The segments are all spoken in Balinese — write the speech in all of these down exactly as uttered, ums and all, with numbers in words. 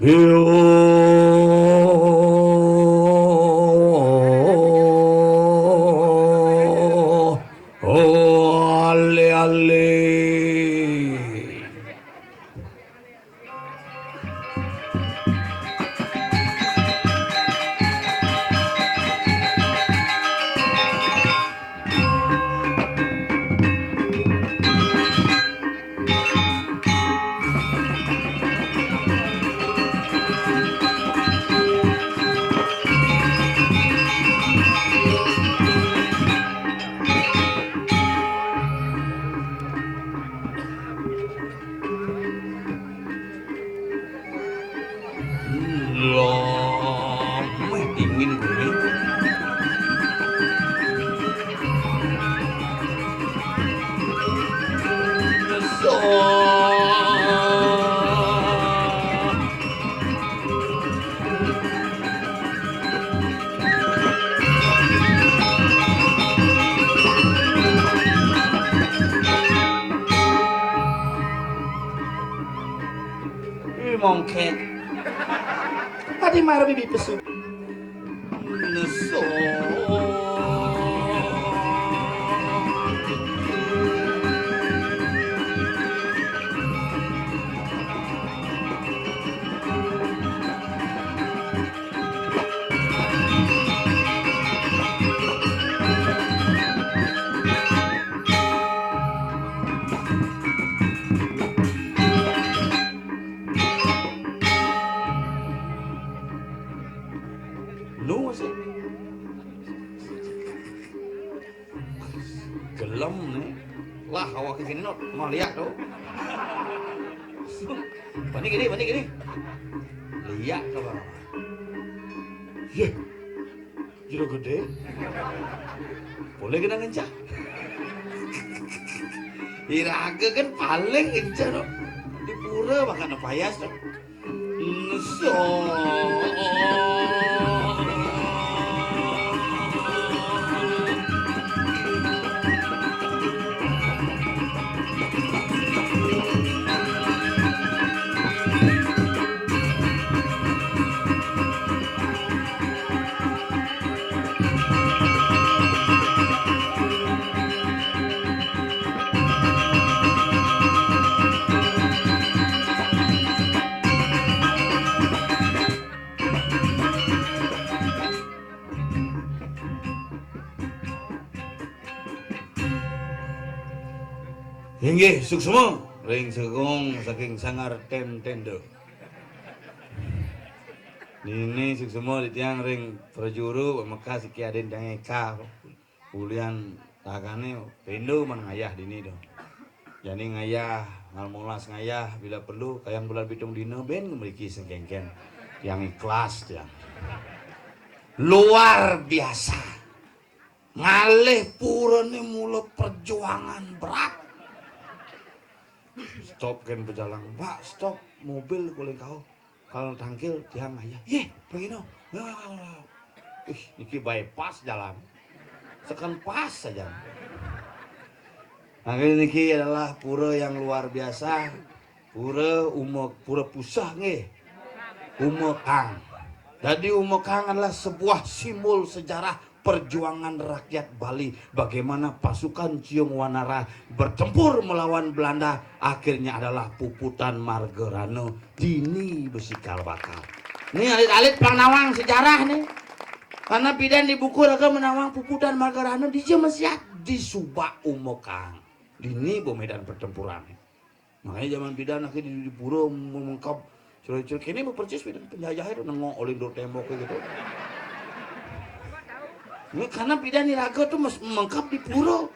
Yo, oh, ale, ale. Lah, meh dingin kuwi. Nyesot. Ih, mongkek. Tadi marah bibi pesu. Neso. Lu masih gelem nih. Lah, awak genot, mau lihat tuh. Panik gini, panik gini. Lihat tuh, Bang. Yeh, jero gede. Boleh kena ngencah. Iraga kan paling ngencah tuh. Di pura bahkan payas tuh. Neso. Inggih, suksma ring segung saking Sanggar Ten Tendo. Nini suksma di tiang ring prajuru, mekas iki adin tiang Eka. Ulian ragane pindo man ngayah dini to. Jani ngayah, ngal molas ngayah, bila perlu, kayang bulan pitung dina ben mriki sengkengken. Yang ikhlas tiang. Luar biasa. Ngalih purane mula perjuangan berat. Stop ken pejalan. Pak, stop. Mobil kuling kau. Kalau tangkil, tiang ngayah. Yeh, pengino. Ih, niki bypass jalan. Seken pas saja. Nah, niki adalah pura yang luar biasa. Pura Uma, Pura Puseh nggih. Umekang. Jadi Umekang adalah sebuah simbol sejarah perjuangan rakyat Bali. Bagaimana pasukan Ciung Wanara bertempur melawan Belanda, akhirnya adalah puputan Margarana dini besikal bakal. Nih alit-alit pang nawang sejarah nih. Karena pidan di buku raga menawang puputan Margarana di Jemesiat di Subak Umekang. Dini bo medan pertempuran. Makanya zaman pidan akhirnya di, di pura mengkap cerai-cerai. Kini mau persis pidan penjajah itu nengok oleh dor tembok gitu. Ini karena pidan ni raga tuh mes-, mengkap di pura.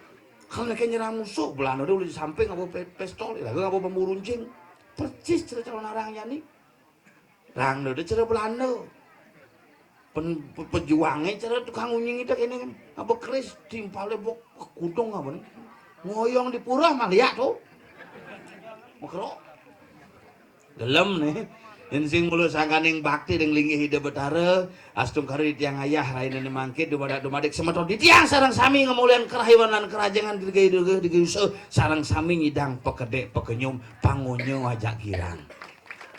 Kalau kayak nyerang musuh, Belanda dia boleh di samping apa pe-, pistol, raga apa bambu runcing. Persis cerita orang arang yani. Rang dia cerita Belanda. Pen-, pe-, pejuangnya cara tukang unying itu kene kan. Apa keris timpalnya bok kudung apa nih? Ngoyong di pura mah lihat tuh. Makro. Gelem nih. Yen sing mula sangkaning bakti ring linggih Ida Betara, astungkara tiang ayah rainane mangkin dumadak dumadik semeton titiang sareng sami ngemulian kerahiwanan kerajengan dirgayu dirgayu sareng sami nyidang pekedek pekenyum pangonya ajak girang.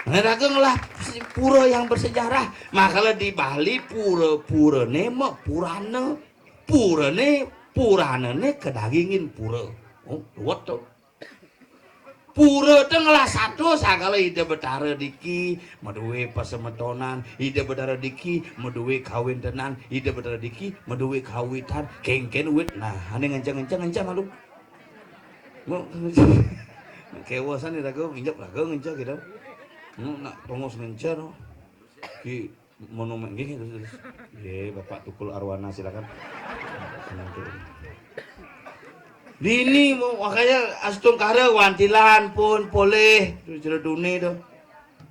Nah, raga ngelah pura yang bersejarah. Makanya di Bali pura-purane mah purana. Purane, puranane kedagingin pura. Oh, ruwet to. Pura te ngelah sato sagala Ida Betara diki, maduwe pasemetonan, Ida Betara diki, maduwe kawintenan, Ida Betara diki, maduwe kawitan, kengken wit. Nah, ane ngenceng-ngenceng, ngenceng malu. Mau kewasan nih raga, injak raga ngenceng gitu. Mau nak tongos ngenceng, no. Ki monumen nggih, terus, terus. Nggih, Bapak Tukul Arwana, silakan. Dini mau makanya astungkara wantilan pun poleh, terus jero duni to.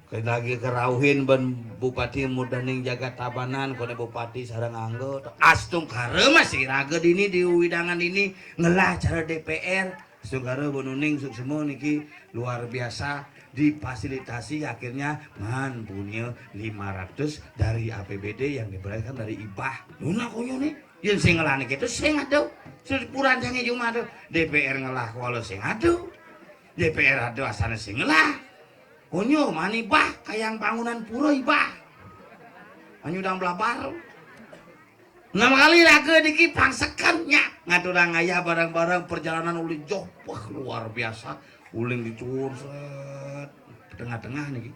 Kayak lagi kerauhin ban Bupati mudaning jagat Tabanan, kone Bupati sareng anggo to. Astungkara masih raga dini di widangan dini ngelah cara D P R. Astungkara bonuning suksma niki luar biasa difasilitasi, akhirnya man punya lima ratus dari A P B D yang diberangkatkan dari hibah. Luna koyo nih, yen sing ngelane gitu sing ado. Sudah puran jange cuma ado. D P R ngelah kuala sing ado. D P R ado asane sing ngelah. Konyo mani bah kayang bangunan pura hibah. Anyu dang blabar. Enam kali raga niki pangsekan nya ngaturang ayah barang-barang perjalanan ulih joh. Wah, luar biasa. Uling dicuwur sret. Tengah-tengah niki.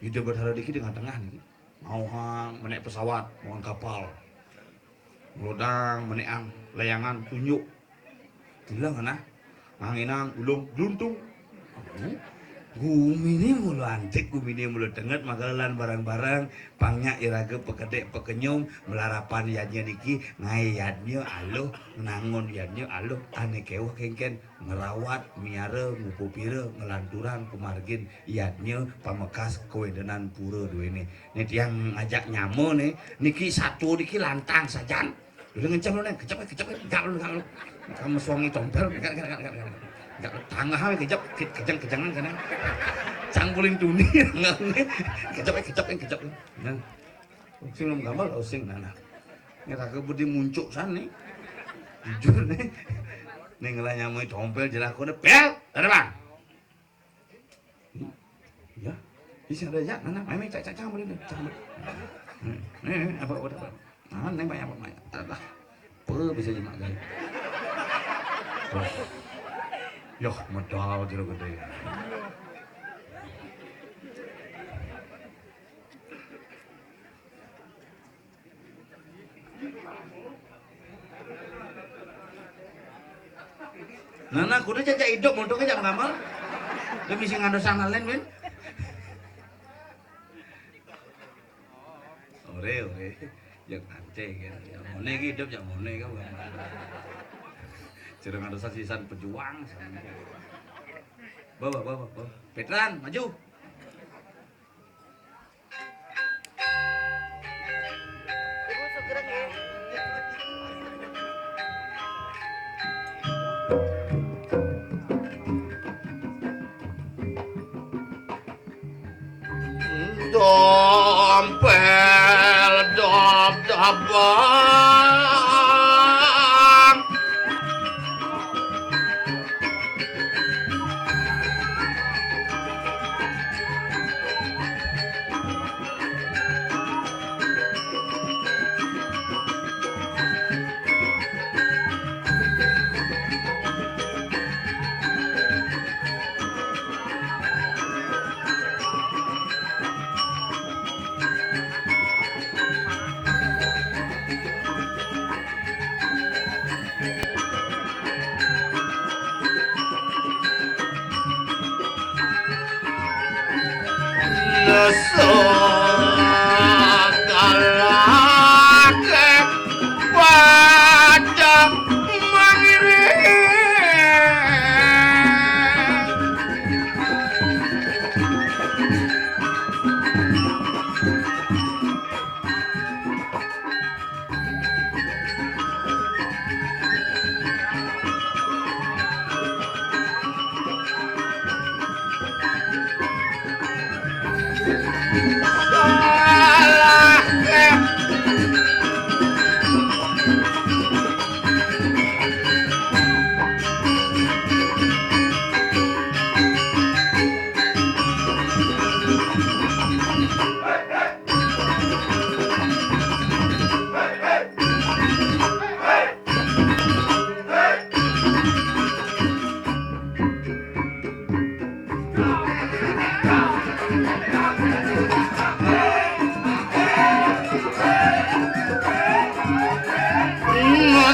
Ida Betara niki tengah-tengah niki. Mau hang menek pesawat, mau hang kapal. Ngelodang, meneang, layangan, tunjuk. Bilang nah, nganginang ulung gluntung. Gumine mula antik, gumine mula tenget, magalan barang-barang, pangnya iraga pekedek pekenyum, melarapan yadnya niki, ngae yadnya aluh, nangun yadnya aluh, ane keweh kengken, ngerawat, miara, ngupupira, ngelanturang, pemargin, yadnya, pamekas, kewendenan, pura duwene. Nih tiang ngajak nyama nih, niki satu niki lantang sajan. Udah ngenceng lu, Neng. Kecep, kecep, enggak lu, enggak lu. Kamu suami tompel, enggak, enggak, enggak, enggak, enggak. Enggak lu, tangah ae kecep, ke-, kejang, kejangan kana. Cangkuling tuni, enggak lu. Kecep, kecep, kecep. Nah. Sing lu gambar, oh, sing, nah, nah. Ini kagak budi muncuk sana. Jujur nih. Nih ngelah nyamai tompel jelakone, pel, ada bang. Ya. Bisa ada ya, mana? Main, main, cak, cak, cak, boleh deh, cak, boleh. Nih, nih, apa, apa, apa? Nah, neng banyak apa, banyak. Ada. Pe bisa nyemak gai. Wah. Yoh, medal jero gede. Nah, nah, kudu jajak hidup untuk aja ngamal. Dia mesti ngandung sana lain, men. Ore, ore. Ya, kante, kan. Ya, mone iki hidup, ya, mone, kan. Jereng ada sisan pejuang. Bawa, bawa, bawa. Petran, maju. Ibu segereng ya. Dompel dop-dobang.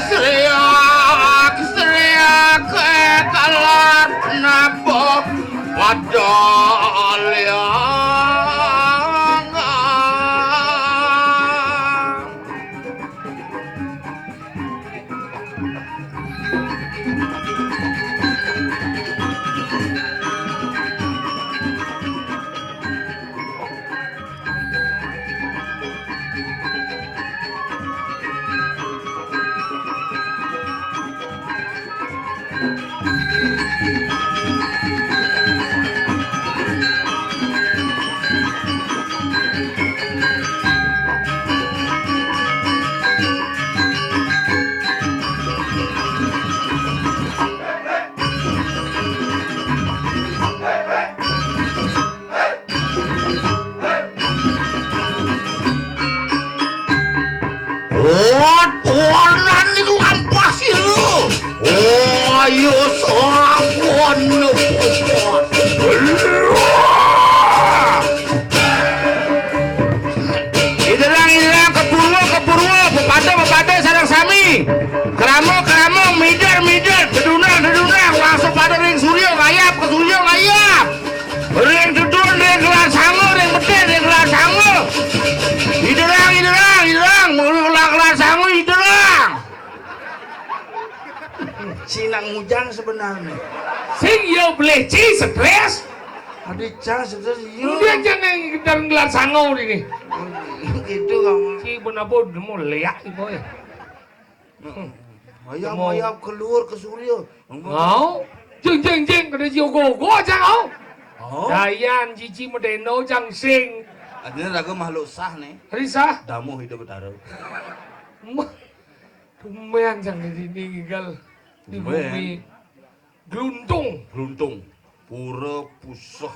Sriak, sriak, kalah napa pada liang. Ot, warnan niku ampas ilu. Oh, ayo sampun. Iderang, iderang, ke purwa, ke purwa, pepada, pepada, sareng sami. Krama, krama, mider, mider, dedunang, dedunang, langsung pada ring surya ngayap, ke surya ngayap. Ring dedun, ring gelar sanga, ring bedik, ring gelar sanga. Iderang, iderang, iderang, mulu gelar, gelar sanga, iderang. Ci nak ngujang sebenarnya. Sing ya boleh ci stres. Ada cang stres, iya. Dia jangan dalam gelar sanga ini. Itu kamu. Ci pun apa, mau leak itu ya. Ayam, ayam keluar ke surya. Mau? Jeng, jeng, jeng, kada jiogo-ogo aja kau. Oh. Dayan, cici, medeno, cang sing. Artinya raga makhluk sah nih. Hari sah? Damuh hidup betara. Mah, tumben cang di sini, gigal. Di bumi. Gluntung. Gluntung. Pura pusah.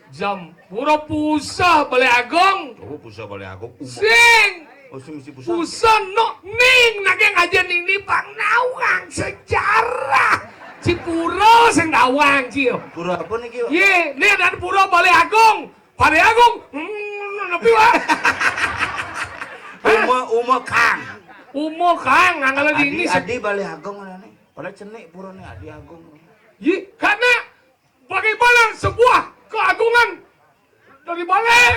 Jam. Pura pusah Balai Agung. Oh, pusah Balai Agung. Uma. Sing. Oh, sing mesti pusah. Pusah no ning naging aja nini pang nawang sejarah. Ci pura sing nawang, ci. Pura apa niki, Pak? Ye, ini ada pura Balai Agung. Balai Agung. Hmm, nepi, Pak. Uma, uma kang. Uma kang, angkala dini. Adi, adi Balai Agung mana nih? Padahal cenik purane Adi Agung. Yi, karena bagaimana sebuah keagungan dari balai.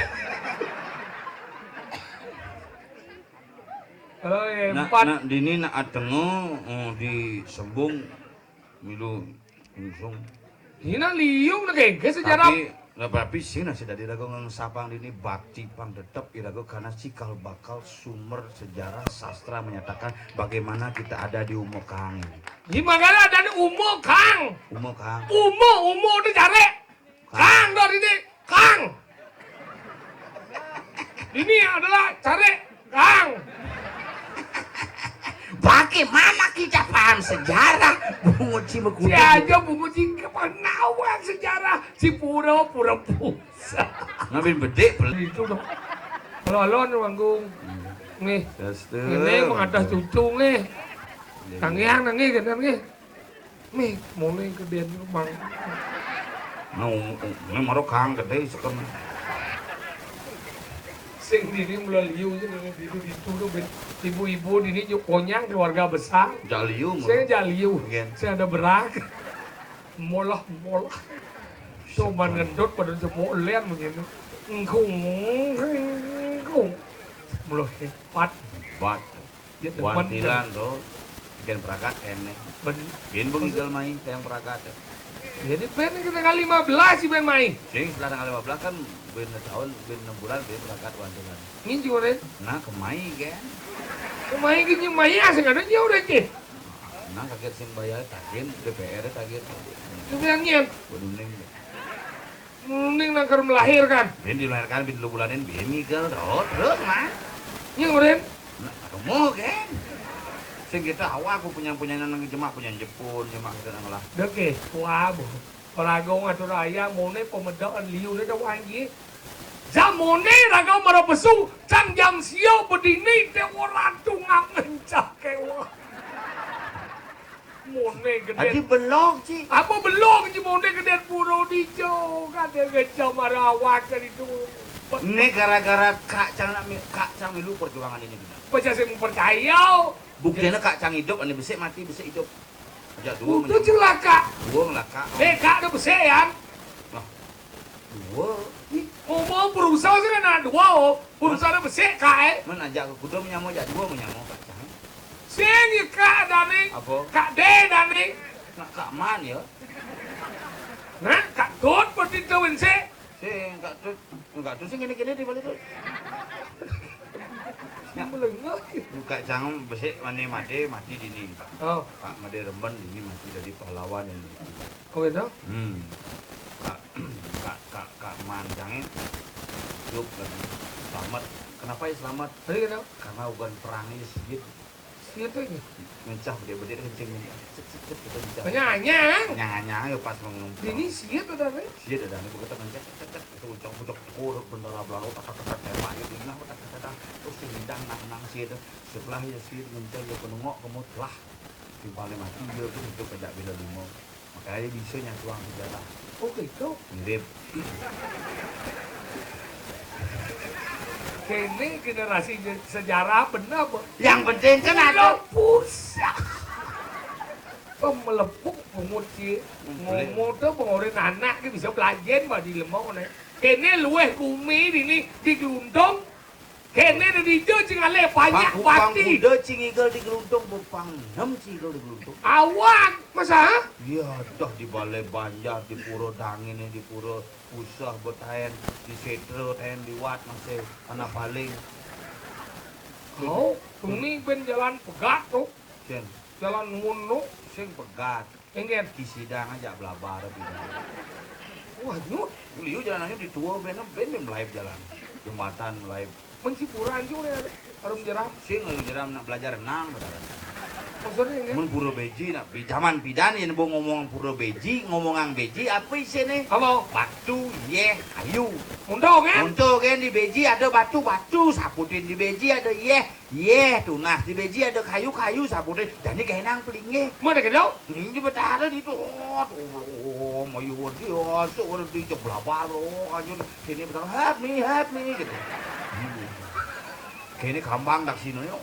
Halo, ya, nah, empat. Nah, dini nak atengo, oh, di Sembung milu langsung. Ini nak liung nak kengke sejarah. Tapi Nah, tapi sing nasi dadi raga ngesapang dini bakti pang tetep iraga karena cikal bakal sumber sejarah sastra menyatakan bagaimana kita ada di Umekang ini. Di mana ada di Umekang? Umekang. Umo, umo itu cari. Kang. Kang dari ini, Kang. Ini adalah cari Kang. Bagaimana kita paham sejarah? Bungut si mekutu. Si aja bungut si kepenawang sejarah. Si pura, pura pusah. Ngambil bedik, pel- Itu dong. Halo, halo, anu manggung. Hmm. Nih. Dastu. Ini mengadah cucu nih. Iya. Tangiang, tangi, gendang nih. Nih, mulai ke dia rumah. Nah, um, um, ini maro kang gede seken. Sing dini mula liu, sing dini ditu, ditu tuh, ben. Ibu-ibu dini juk konyang keluarga besar. Jak liu, sing mula. Jak liu. Nggih. Sing ada berak. Molah, molah. Coba ngedot pada jemuk lian begini. Engkung, engkung. Mula hebat. Hebat. Dia depan. Wantilan tuh, bikin perakat kene. Ben. Bin bengigel mai, tayang perakat. Jadi ben kita kali lima belas sih ben mai. Sing setelah tanggal lima belas kan ben tahun, ben enam bulan, ben perakat wantilan. Ini juga deh. Nah, kemai kan. Kemai gini mai asing ada dia udah cih. Nah, kaget sing bayar takin, D P R takin. Itu yang nyen. Waduh, neng. Ning nang keur melahirkan. Bin dilahirkan, bin lu bulanin, bin ngigel, terus, terus, mah. Iya, Ren. Nah, ketemu, kan? Sing kita awak, aku punya, punya nang jemak, punya Jepun, jemak kita nang lah. Deke, wah, bu. Perago ngatur ayam, mau ne pemedoan liu ne dah wangi. Samone raga mara pesu, sang jam sia bedini te ora tungak ngencah kewa. Mone gedé. Aji belog, Ci. Apa belog, Ci, mone gedé pura dija, kadé ngencah mara awak dari tu. Ini gara-gara Kak Cang nak mi-, Kak Cang milu perjuangan ini benar. Pecah sing percaya. Buktinya Kak Cang hidup, ini besik mati, besik hidup. Aja dua. Udah menyambung. Celaka. Dua ngelaka. Eh, Kak ada besik, ya? Nah, dua. Ih, ngomong berusaha sih kan ada dua, oh. Berusaha ada besik, Kak, eh. Men ajak ke kuda menyamo, ajak dua menyamo, Kak Cang. Sing ya, Kak Dani. Apa? Kak D Dani. Nak Kak Man, ya? Nah, Kak Dot, berarti kawin sih. Sing, Kak Dut, Kak Dut sing kene-kene di balik tu. Melengah. Kak Cang besik mane mati, mati dini, Pak. Oh. Pak Made Remben dini mati dari pahlawan ini. Oh, gitu? Hmm. Kak, Kak, Kak, Kak Man Cang ini hidup lagi. Selamat. Kenapa ya selamat? Tadi kenapa? Karena bukan perang ini sedikit. Siet aja. Mencah, gede-gede kencing. Cet, cet, cet, gitu, mencah. Nyanyang. Nyanyang, ya, pas mau ngumpul. Ini siet ada, Rek? Siet ada, ini begitu mencah, cet, cet, cet, itu ucok-ucok, kur, bendera Belanda, tak, tak, tak, tak, tembak, gitu, nah, tak, tak, tak, tak. Terus si Lintang nang, nang, siet. Setelah ya siet, mencah, ya, penengok, kemut, lah. Timpalnya mati, dia pun hidup, kejak bila lima. Makanya bisa nyatuang sejarah. Oh, gitu. Mirip. Kene generasi je-, sejarah bener, Bu. Yang penting kan ada. Pusat. Pemelepuk pungut, Ci. Hmm, boleh. Ngomong tu pengorin anak ke bisa belajen, bah, di lemah, ne. Kene luweh gumi dini di Gluntung. Kene di dija cing alih banyak pati. Pang muda cing igel di Gluntung, pang enem cing igel di Gluntung. Awan, masa? Iya, dah di Balai Banjar, di Pura Dangin, di Pura Usah, betaen, di Setra, taen liwat, masih anak paling. Oh, ini ben jalan pegat tu. Sen. Jalan ngono. Sing pegat. Engken. Ki sidang aja blabar, tidak. Wah, nyut. Liu jalan aja di tua, ben, ben, ben melaib jalan. Jembatan melaib. Men cipuran juga ya, harum jeram. Sing harum jeram nak belajar renang, saudara. Maksudnya, engken? Men pura beji, nak, di zaman pidan, yang bo ngomong pura beji, ngomongang beji, apa isinya? Apa? Batu, yeh, kayu. Untung, kan? Untung, kan, di beji ada batu, batu, saputin di beji ada yeh, Yeh, tunas di beji ada kayu-kayu, sabuté jani gaénang pelinggih. Mana kayu? Ini betara di tot. Oh, mayuh dia, sok di jok blabar, oh, anjir. Sini betara, "Help me, help me," gitu. Kene gampang tak sini, yo.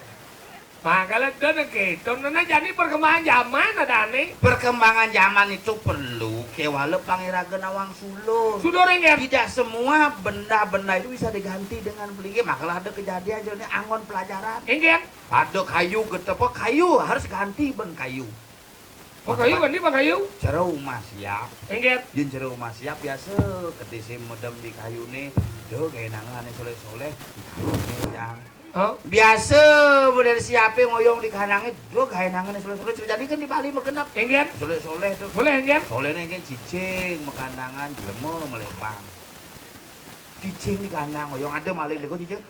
Nah, kalau itu nih, gitu. Nah, jani perkembangan zaman ada nih. Perkembangan zaman itu perlu kewala pangiraga nawang sulur. Sulur, engken? Tidak semua benda-benda itu bisa diganti dengan pelinggih. Makalah ada kejadian jadi anggon pelajaran. Engken? Ada kayu, getepa kayu, harus ganti ban kayu. Oh, kayu ganti ban kayu? Jero umah siap. Engken? Yén jero umah siap biasa, kedisé medem di kayuné, do gaénangan ané soléh-soléh, di kayuné, Jang. Oh. Biasa, model siapé ngoyong di kandangé, do gaénangan ané soléh-soléh, jadi kan di Bali megenep. Engken? Soléh-soléh tuh. Boleh, engken? Soléhné engken cicing, mekandangan, jelema, melépang. Cicing di kandang, ngoyong ada maling dego cicing.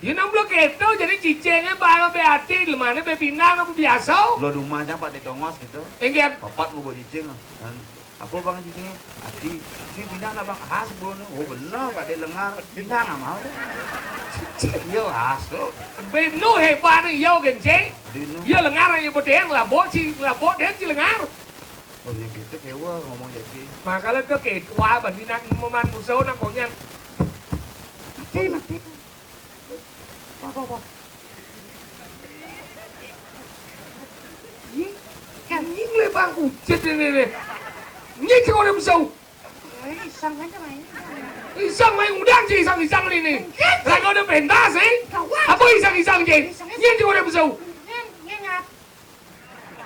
Yén ambu kéto, jadi cicingé bang bé ati, lemané bé pinang, apa biasa? Lo di rumah aja, Pak, di tongos gitu. Engken. Papat mau bawa cicing. Dan apa bang cicingnya? Ati, si pinang apa? Khas, bro. Oh, bener, Pak, di lengar. Pinang apa? Iya, khas, tuh. Beno hebat nih, iya, kencing. Dino. Iya, lengar, iya, bedeng, labok, si, labok, dén, si lengar. Oh, ya gitu, kewa ngomong jadi. Makanya tuh kayak tua, banding nak meman musuh, nak konyang. Mati, mati. Apa, apa? Ih, kan ini lebang kucit ini nih. Ini cek orang musuh. Eh, iseng aja main. Iseng main udang sih, iseng-iseng ini. Enggak, sih. Lah, kau udah pentas, eh? Gawat. Apa iseng-iseng, Jin? Iseng, iseng. Ini cek orang musuh. Ini, ini ngap.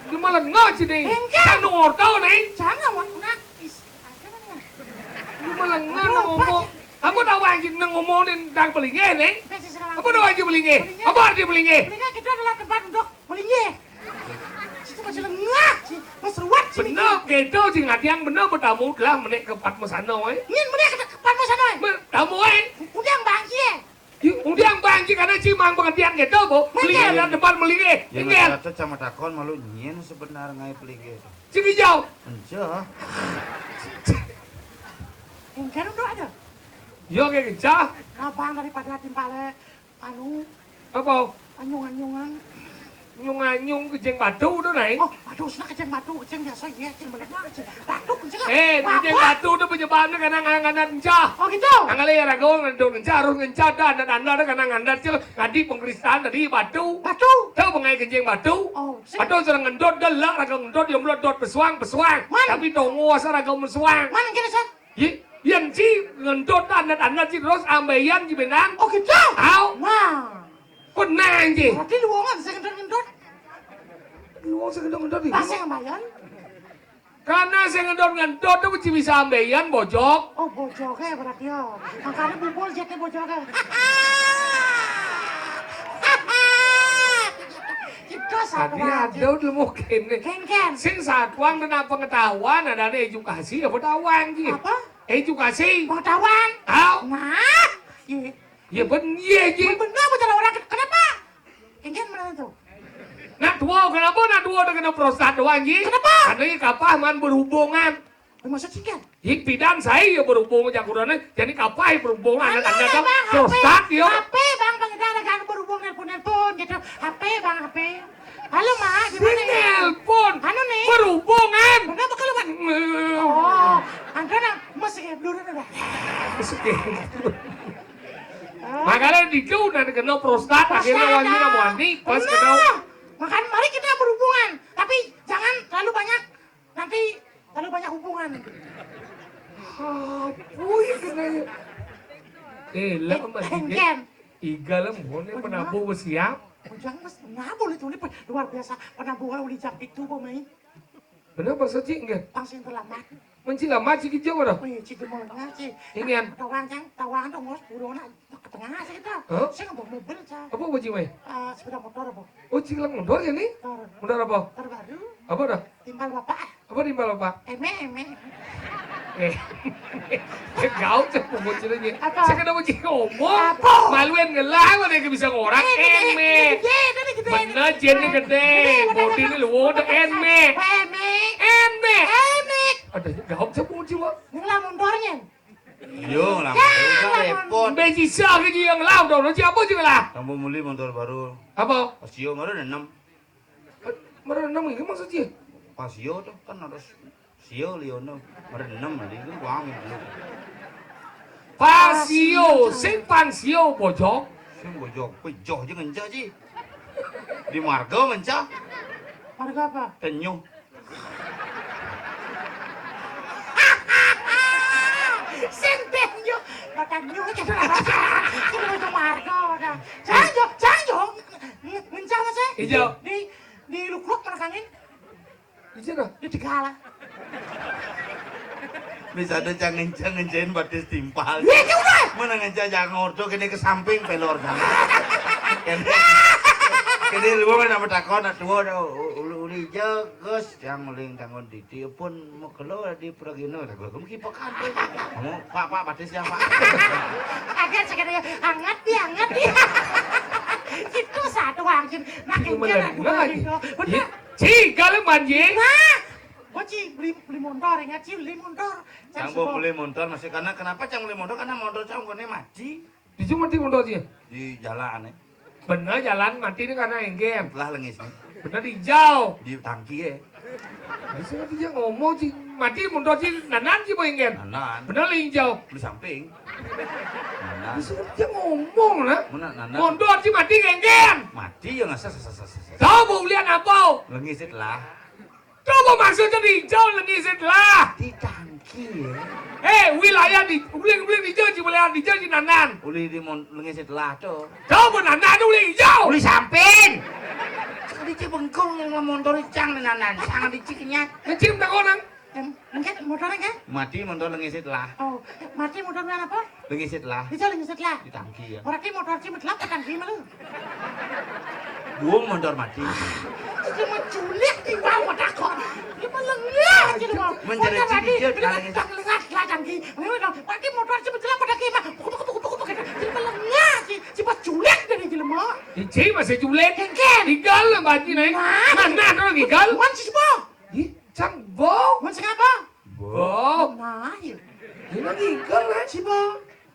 Di malah ngaji nih. Enggak. Kan orto nih. Jangan, Wak. Nak, is-, ada mana? Di malah ngomong. Apa tahu anjing nang ngomongin tentang pelinggih nih? Apa tahu anjing pelinggih? Pelinggih. Apa arti pelinggih? Pelinggih itu adalah tempat untuk melinggih. Situ masih lengah, sih. Mas ruwet, sih. Bener, gitu, sih, ngadiang bener, bertamu lah, menik ke Padma sana, eh. Nyen, menik ke Padma sana, eh. Bertamu, eh. Udah, Bang, sih, eh. Ih, udah, Bang, jika ada cimang pengertian gitu, Bu. Beli ada tempat melinggih. Ya, tinggal. Kata sama takon malu nyen sebenar ngai pelinggih. Sini jauh. Enca. Engkar udah ada. Yo, kayak gecah. Abang daripada timpale anu. Apa? Anyung-anyungan. Nyung-anyung kejeng batu tu, Nai. Oh, aduh, sana kejeng batu, kejeng biasa, iya, kejeng bener, kejeng batu, kejeng. Eh, kejeng batu tu penyebabnya karena ngandat encah. Oh, gitu? Angale ya raga ngendot encah, harus ngencah dah, andat-andat dah, karena ngandat cil, ngadi pengkristan tadi batu. Batu? Tahu bengai kejeng batu? Oh, sih. Atau orang ngendot dah lah, raga ngendot, dia mula dot pesuang, pesuang. Man. Tapi tongo asa raga mesuang. Man, kira sat? Ye, yang si ngendot andat-andat si terus ambeyan si benang. Oh, gitu? Tahu? Nah. Pernah, anjing. Berarti lu orang sing ngendot-ngendot. Lu orang sing ngendot-ngendot, Pas yang ambeyan? Karena sing ngendot-ngendot tu mesti bisa ambeyan, bojok. Oh, bojok, eh, berarti, ya. Makanya bubul jadi bojok, eh. Itu satu Tadi aja. Ada udah mau kene. Ken, Ken. Sing satuan dan pengetahuan, ada, ada edukasi, apa tawang, ji? Apa? Edukasi. Pengetahuan. Tahu? Nah, iya. Ya ben, iya, ji. Benar, benar orang. Kenapa? Ken, Ken, mana tu? Nak tua, kenapa nak tua dah kena prostat doang, ji? Kenapa? Karena ia kapah man berhubungan. Eh, maksud sih, Ken? Hik pidan saya ya berhubung jakurannya, jadi kapah ya berhubungan. Anu anak-anak ya, kan? Bang, prostat, H P, ya. H P, Bang, Bang, kita ada kan berhubung nelpon-nelpon gitu. H P, Bang, H P. Halo, Mak, gimana ya? Nelpon. Anu nih. Berhubungan. Kenapa kalau, Bang? Oh, angkat, nah. Masuk ya, dulu udah. Masuk ya. Makanya di jauh nanti kena prostat, akhirnya prostat, wangi, ah. Mau mandi, pas kena. Benar. Makanya mari kita berhubungan, tapi jangan terlalu banyak. Nanti terlalu banyak hubungan. Apa ya kena ya? Eh, lah, eh, Mas, Ken, Ken. Iga lah, mohon ya, penabuh siap. Ujang, Mas, penabuh itu, ini luar biasa. Penabuh uli jam pitu, Bang, main. Bener, Bang Soci, enggak? Pang sing terlambat. Menci lambat, si kijang, mana? Wih, si gemolnya, si. Ingin. Tawang, Cang, tawang dong, Mas, burung nak. Ke tengah sih kita. Hah? Saya nggak bawa mobil, Cang. Apa, Bang Cimai? Eh, sepeda motor, apa? Oh, Cing, motor ya, nih? Motor. Motor apa? Terbaru. Apa dah? Timpal Bapak. Apa timpal Bapak? Eme, eme. Eh. Gaul cak pembuat ceritanya. Apa? Saya kena uji ngomong. Apa? Maluin ngelah, mana yang bisa ngorang? Eh, eh, eme. Eh, eh, eh, eh, eh. Bener, Jen ini gede. Bodi ini luwur, eme. Eme. Eme. Eme. Ada gaul cak pembuat jiwa. Ngelah motornya. Yo, lah, ya, udah lah, repot. Mbak Jisa ke ji yang lau dong, lo siapa sih lah? Tambah muli motor baru. Apa? Pasio, baru ada enam. Baru enam ini maksudnya? Pasio tuh kan harus sio, Liono. Baru enam, nanti itu uang dulu. Pasio, sing pansio, bojok. Sing bojok, pejoh aja ngencak, Ji. Di marga ngencak. Marga apa? Tenyuh. Sing tenjo, batang nyo, kita apa sih? Kita itu marga, udah. Jangan jo, jangan jo. Ngencang, Mas, eh? Ijo. Di, di lukluk, mana kangin? Ijo, dah. Di Tegala. Bisa ada jangan-jangan jain batis timpal. Iya, itu udah. Mana ngencang jangan ordo, kene ke samping, pelor, jangan. Kene, kene lu mana nama takon, nak tua dah, u-, ulu, uli ijo, Gus, yang uling tangon di Dia pun megelo di Pragina, lah gua mesti pekan tuh. Ngomong, "Pak, Pak, batis ya, Pak." Agak sekali, "Hangat, Bi, hangat, Bi." Itu satu anjing. Nah, ini enggak, aduh, enggak. Bener. Ci, kalau manjing. Nah, gua, Ci, beli, beli motor, ingat, Ci, beli motor. Cang mau beli motor, masih karena kenapa Cang beli motor? Karena motor Cang kone mati. Di cuma di motor, Ci? Di jalan, eh. Bener, jalan mati ini karena enggen. Lah, lengis, nih. Bener, di hijau. Di tangki, eh. Di sini dia ngomong, Ci. Mati motor, Ci, nanan, Ci, mau enggen. Nanan. Bener, di hijau. Di samping. Nanan. Di sini dia ngomong, lah. Mana nanan? Motor, Ci, mati enggen. Mati ya, nggak ses-, ses-, ses-, ses-, ses-. Tahu, mau lihat apa? Lengis, lah. Coba maksudnya di hijau lagi setelah. Di tangki, ya. Eh, wilayah di, uling, uling di hijau, di wilayah di hijau, di nanan. Uli di mon-, lagi setelah, tuh. Coba nanan, uling hijau. Uli sampin. Di Cibengkong yang motor Cang di nanan, sangat di Cikinyat. Ngecim tak orang. Em, mungkin motornya, kan? Mati motor lagi setelah. Oh, mati motornya apa? Lengisit lah. Bisa lengisit lah. Di tangki ya. Berarti motor Ci metelap ke tangki malu. Buang motor mati. Cuma culik di bawah takut. Dia mah lengah aja mau. Mencari motor Ci mati, dia dia kaleng. Tak lengah lah tangki. Ini udah, berarti motor Ci metelap ke tangki mah. Pukul, pukul, pukul, pukul, gitu. Dia mah lengah sih. Cuma culik dari jelema. Ici masih culik. Kengken. Igal lah baju nih. Nah. Mana orang igal? Wan si Bo. Ih, Cang Bo. Wan si apa? Bo. Nah, iya. Ini igal lah. Si Bo.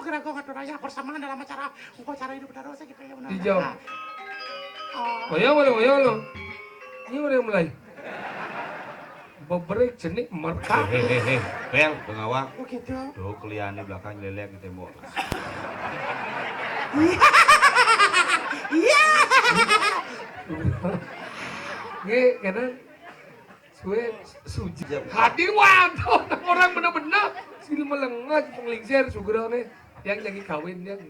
kira-kira ngatur aja bersamaan dalam acara. Engko acara hidup terus iki pengen menang. Dijawab. Ah. Ayo, ayo, ayo, lo. Ini udah mulai. Beberik jenik merka. Hei, hei, hei, hei. Bel, pengawal. Oh, gitu. Tuh, keliane belakang lelek di tembok. Iya. Iya. Nggih, kena suwe suji. Hati waduh, orang bener-bener. Sini melengah, penglingsir, sugerane. Yang jadi kawin, yang.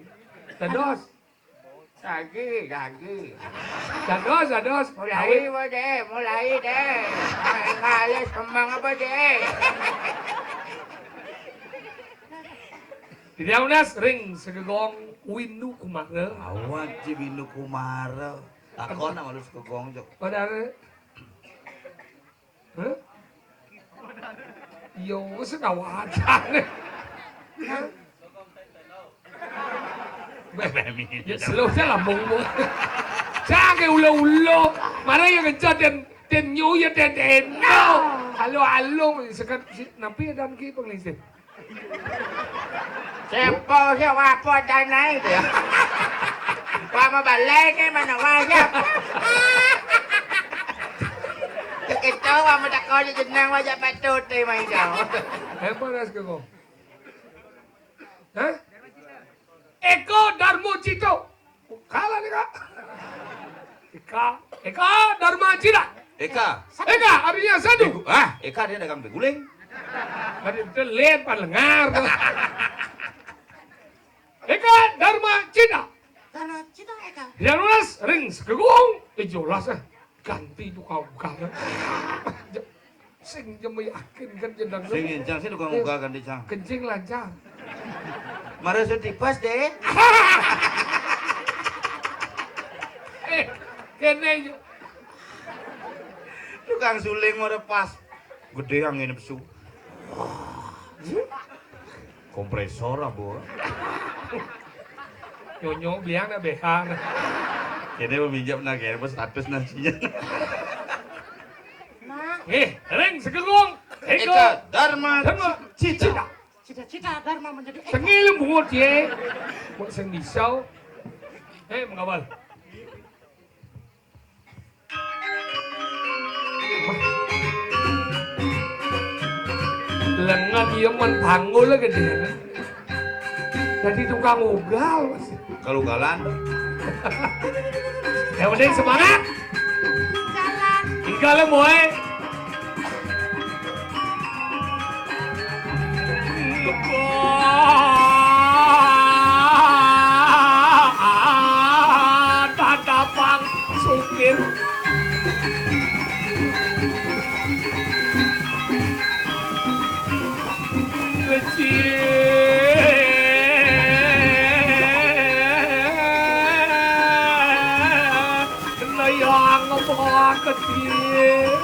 Dados. Lagi, lagi. Dados, dados. Mulai, Dek, mulai, Dek. Ngalih semang apa, Dek? Dadi aunas ring segegong Windu Kumara. Awan ci Windu Kumara. Takon nak malu segegong, Cuk. Padahal. Hah? Iya, wis kawacan. Hah? Beh, ya, slow aja lah, bong, bong. Jangan kayak ulo-ulo. Mana yang ngejar dan, dan nyu ya dan, dan, no. Halo, halo, sekat, si, nampi ya dan ki penglingsir. Sapa sing wapot danae to ya? Wah, mau balik ke mana wae ya? Kita wah mau tak kau jeneng wajah patut deh main kau. Hebat ras ke kau. Hah? Eko Darmo Cito. Kalah nih, Kak. Eka, Eka Dharma Cita. Eka. Eka, artinya satu. Begu-, ah, Eka dia dagang beguling. Tadi itu lihat pan lengar. Eka Dharma Cita. Dharma Cita Eka. Yang lunas ring segegung. Eh, jelas, eh. Ganti tukang ugal. Sing jeme yakin kan jeneng. Sing encang, sing tukang ugal ganti, Cang. Kencing lancar. Mare sing tipes, Dek. Eh, kene yo. Tukang suling mare pas. Gede angin pesu. Kompresor apa? Nyonyo beliang nak behar. Kene meminjam nak kene pas status nasinya. Nah. Eh, ring segegung. Eka Dharma Dharma Cita. Cita. Cita-cita Dharma menjadi Eka. Tengil bungut ye. Mau sing bisa. Eh, mengawal. Lengan iya men panggul gedene. Dadi tukang ugal, Mas. Kalugalan. Yang penting semangat. Jalan. Tinggal, boy. Tatapang supir. Kecil. Nayang apa kecil.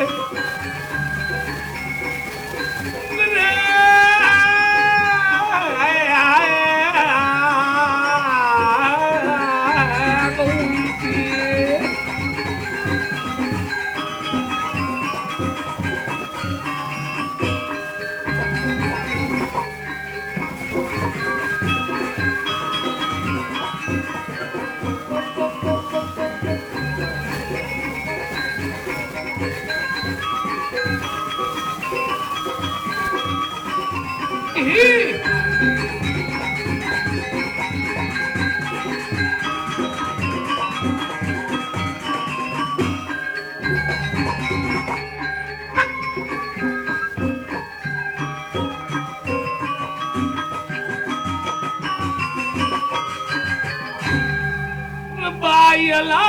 Iya lali.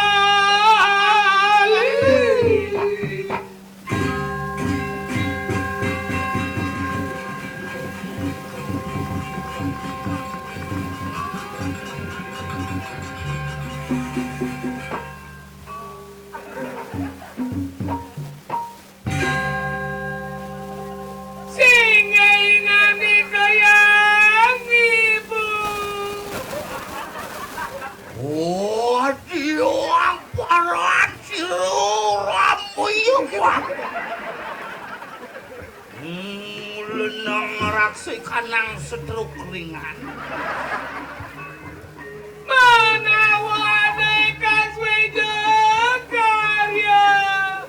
Sing ngeingani kayang ibu. Oh, adio amparan siru ramu ieu, Pak. Hmm, lenang raksi kanang setruk ringan. Manawa dék kaswéjeng karya.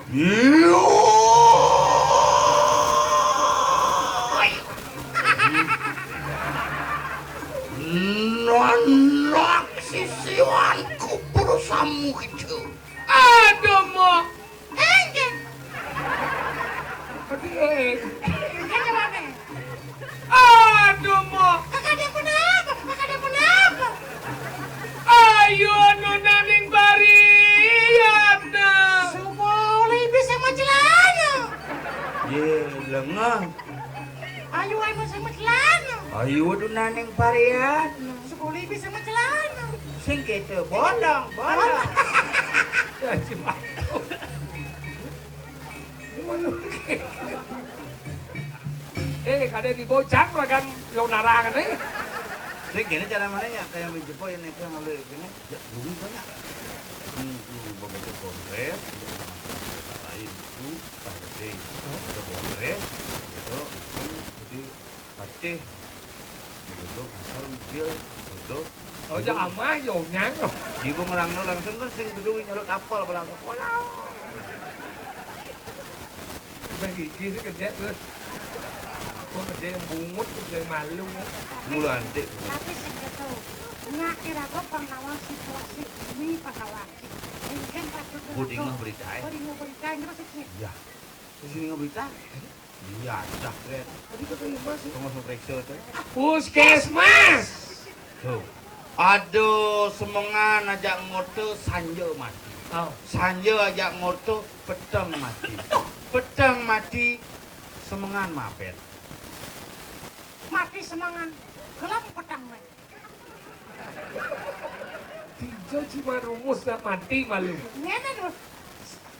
Iya. Nanak sisiwan kubur samu kitu. Aduh, Mo. Énjing. Aduh, éh. Énjing manéh. Aduh, Mo. Kakak dia kenapa? Kakak dia kenapa? Ayo, anu naning bariatna. Suba ulah bisa mah celana. Yé, lengah. Ayo, anu sama celana. Ayo, anu naning bariatna. Suba ulah bisa mah celana. Sing kitu, bolong, bolong. Ya, si Matu. Éh, kadé dibocang ragan lo narangan, éh. Sing kéné cara manéh nya, kayak menjepok yang naik yang lalu kéné. Ya, dulu banyak. Hmm, dulu begitu kongres, lain itu, partai. Ada kongres, gitu, itu, jadi Patih. Duduk, asal mobil, duduk. Oh, ja amah, jo nyang. Ibu ngerangno langsung kan sing gedung nyelot apel langsung. Udah gigi sih kerja terus. Gua kerja yang bungut, kerja yang malu. Mulu antik. Tapi sing gitu. Nya kira gua pangawal situasi ini pangawal. Mungkin pas udah Budi tuh. Nggak berita, eh? Budi nggak berita, ini maksudnya. Ya. Di sini nggak berita. Iya, dah, Ren. Tadi kata Imas, ya? Tunggu, tunggu, periksa, tuh. Puskesmas. Tuh. Aduh, semengan aja ngorte sanja mati. Oh. Sanja aja ngorte peteng mati. Peteng mati, semengan mapet. Mati semengan, gelem peteng, wé. Tiga cuma rumus dah mati malu. Ngene tuh.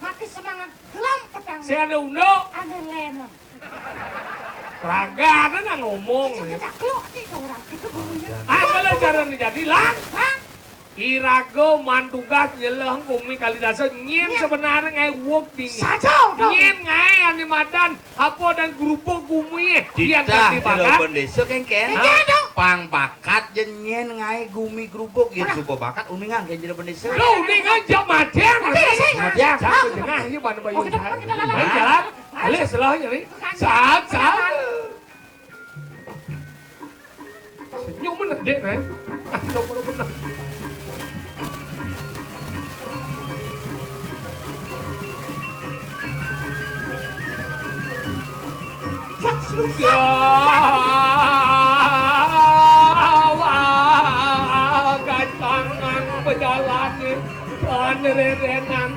Mati semangat gelem petang. Si anu undo. Anu lemon. Raga ada nang ngomong. Itu kita klok di orang itu gurunya. Ah, kalau cara jadi lang. Hah? Iraga mantugas nyeleh gumi kalidasa nyén. Nyén. Sebenarnya ngai wok dingin. Saja dong. Nyén ngai ane madan. Apa dan gerubuk gumi? Yang titah ganti jero bakat? Bendesa, kéngkén. Hah? Iya, dong. Pang bakat jeung nyén ngaé gumi gerubuk, yén suba bakat uningan ka jero bendesa. Loh, uningan jam matian. Matian. Jam jengah ieu ban bayu. Oh, kita, kita, kita, kita. Jalan. Alih, salah nyeri. Saat, saat. Senyum bener, Dek, eh. Ah, coba bener. Ya, awak gantangan bejalan, panererenan.